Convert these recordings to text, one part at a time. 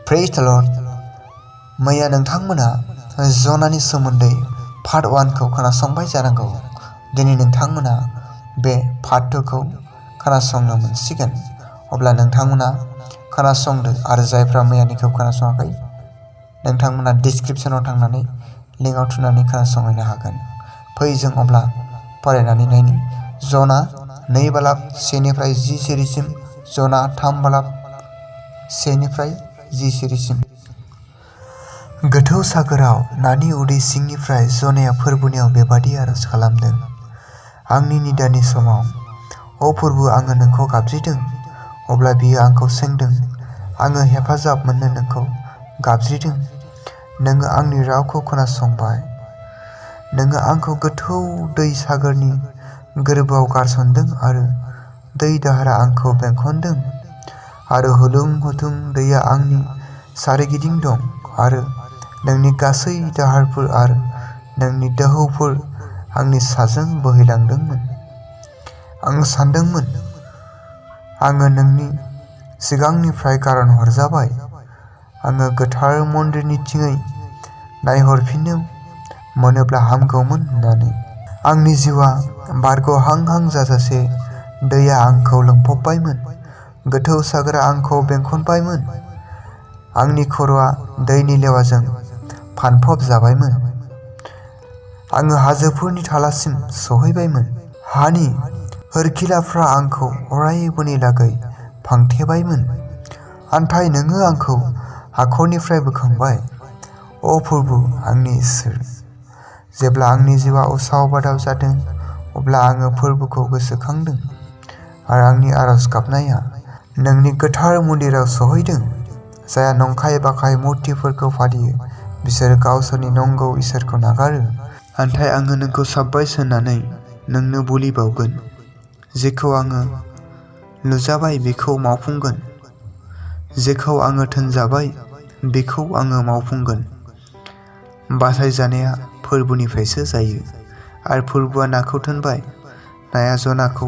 Praise द lord. मैया नोंथांमोना जनानि सोमोन्दै पार्ट 1 खौ खोनासंबाय जानांगौ। दिनै नोंथांमोना बे पार्ट 2 खौ खोनासंनो मोनसिगोन। अब्ला नोंथांमोना खोनासंदो आरो जायफ्रा मैयानिखौ खोनासङाखै नोंथांमोना डिसक्रिप्शनाव थांनानै लिंकआव थुनानै खोनासंहैनो हागोन। फै जों अब्ला फरायनानै नायनि। जना 2 बालाब 1 निफ्राय 10 सिरिसिम, जना 3 बालाब 1 निफ्राय 10 सिरिसिम। गोथौ सागोराव नानि उदै सिंनिफ्राय जनाया फोरबुनियाव बेबादि आरज खालामदों। आंनि निदाननि समाव, अ फोरबु, आङो नोंखौ गाबज्रिदों। अब्ला बियो आंखौ सोंदों। आङो हेफाजाब मोननो नोंखौ गाबज्रिदों। नोङो आंनि रावखौ खोनासंबाय। नोङो आंखौ गोथौ दै सागोरनि गोरबोआव गारसनदों आरो दै दाहारा आंखौ बेंखनदों आरो हुलुं हुथुं दैया आंनि सारिगिदिं दं आरो नोंनि गासै दाहारफोर आरो नोंनि दोहौफोर आंनि साजों बोहैलांदोंमोन। आं सानदोंमोन, आङो नोंनि सिगांनिफ्राय गारहरजाबाय। आङो गोथार मन्दिरनिथिङै नायहरफिननो मोनोब्ला हामगौमोन होननानै। आंनि जिउआ बारग'हां जाजासे दैया आंखौ लोमफबबायमोन। गोथौ सागोरा आंखौ बेंखनबायमोन। आंनि खर'आ दैनि लेवाजों फानफब जाबायमोन। आङो हाजोफोरनि थालासिम सौहैबायमोन। हानि होरखिलाफ्रा आंखौ अरायबोनि लागै फांथेबायमोन। नाथाय नोङो आंखौ हाखरनिफ्राय बोखांबाय, अ फोरबु, आंनि इसोर। जेब्ला आंनि जिउआ उसाव-बादाव जादों, अब्ला आङो फोरबुखौ गोसोखांदों आरो आंनि आरज गाबनाया नोंनि गोथार मन्दिराव सौहैदों। जायहा नंखाय बाखाय मुर्तिफोरखौ फालियो, बिसोरो गावसोरनि नंगौ इसोरखौ नागारो। नाथाय आङो नोंखौ साबायस होनानै नोंनो बोलि बावगोन। जेखौ आङो लुजाबाय बेखौ मावफुंगोन। जेखौ आङो थोनजाबाय बेखौ आङो मावफुंगोन। बासायजानाया फोरबुनिफ्रायसो जायो। आरो फोरबुआ नाखौ थोनबाय। नाया जनाखौ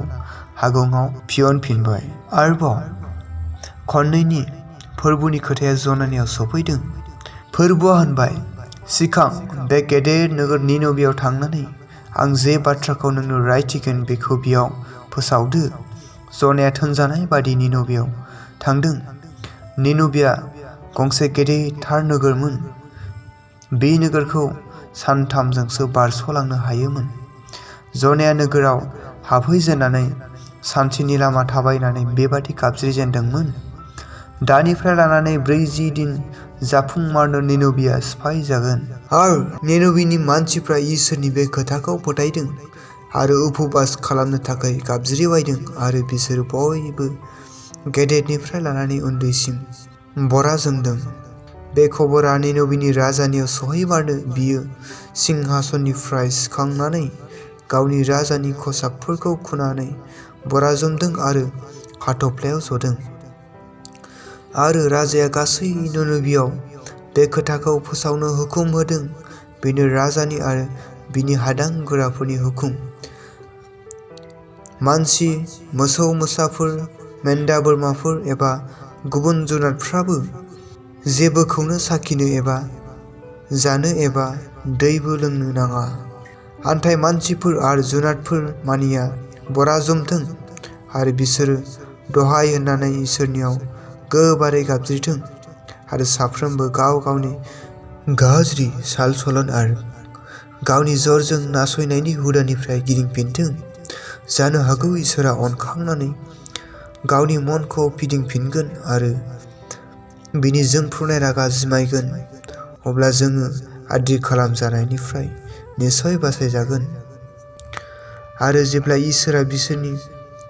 हागंआव फियनफिनबाय। आरोबाव खननैनि फोरबुनि खोथाया जनानियाव सफैदों। फोरबुआ होनबाय, सिखां बे गेदेर नोगोर निनबेयाव थांनानै आं जे बाथ्राखौ नोंनो रायथिगोन बेखौ बेयाव फोसावदो। जनाया थोनजानाय बादि निनबेयाव थांदों। निनबेआ गंसे गेदेरथार नोगोरमोन। बे नोगोरखौ सानथामजोंसो बारस'लांनो हायोमोन। जनाया नोगोराव हाबहैजेननानै सानसेनि लामा थाबायनानै बेबादि गाबज्रिजेनदोंमोन। दानिफ्राय लानानै 40 दिन जाफुंमारनो निनबेआ सिफाय जागोन। आरो निनबेनि मानसिफ्रा इसोरनि बे खोथाखौ फोथायदों आरो उपबास खालामनो थाखाय गाबज्रिबायदों आरो बिसोरो बयबो गेदेरनिफ्राय लानानै उन्दैसिम बरा जोंदों। बे खबरा निनबेनि राजानियाव सहैबानो बियो सिंहासननिफ्राय सिखांनानै गावनि राजानि खसाबफोरखौ खुनानै बराजोंदों आरो हाथफ्लायाव जदों। आरो राजाया गासै निनबेयाव बे खोथाखौ फोसावनो हुकुम होदों। बेनो राजानि आरो बिनि हादां-गोराफोरनि हुकुम। मानसि, मोसौ-मोसाफोर, मेन्दा-बोरमाफोर एबा गुबुन जुनारफ्राबो जेबोखौनो साखिनो एबा जानो एबा दैबो लोंनो नाङा। नाथाय मानसिफोर आरो जुनारफोर मानिया बराजोमथों आरो बिसोरो दहाय होननानै इसोरनियाव गोबारै गाबज्रिथों आरो साफ्रोमबो गाव गावनि गाज्रि साल-चलन आरो गावनि जरजों नासयनायनि हुदानिफ्राय गिदिंफिनथों। जानो हागौ इसोरआ अनखांनानै गावनि मनखौ फिदिंफिनगोन आरो बिनि जोंफ्रुनाय रागा जिमायगोन। अब्ला जोङो आद्रि खालामजानायनिफ्राय निस्सय बासायजागोन। आरो जेब्ला इसोरआ बिसोरनि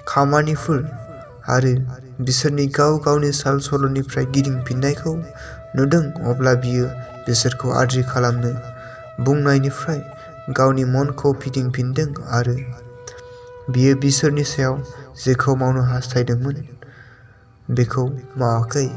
खामानिफोर आरो बिसोरनि गाव गावनि साल-चलननिफ्राय गिदिंफिननायखौ नुदों, अब्ला बियो बिसोरखौ आद्रि खालामनो बुंनायनिफ्राय गावनि मनखौ फिदिंफिनदों आरो बियो बिसोरनि सायाव जेखौ मावनो हास्थायदोंमोन बेखौ मावाखै।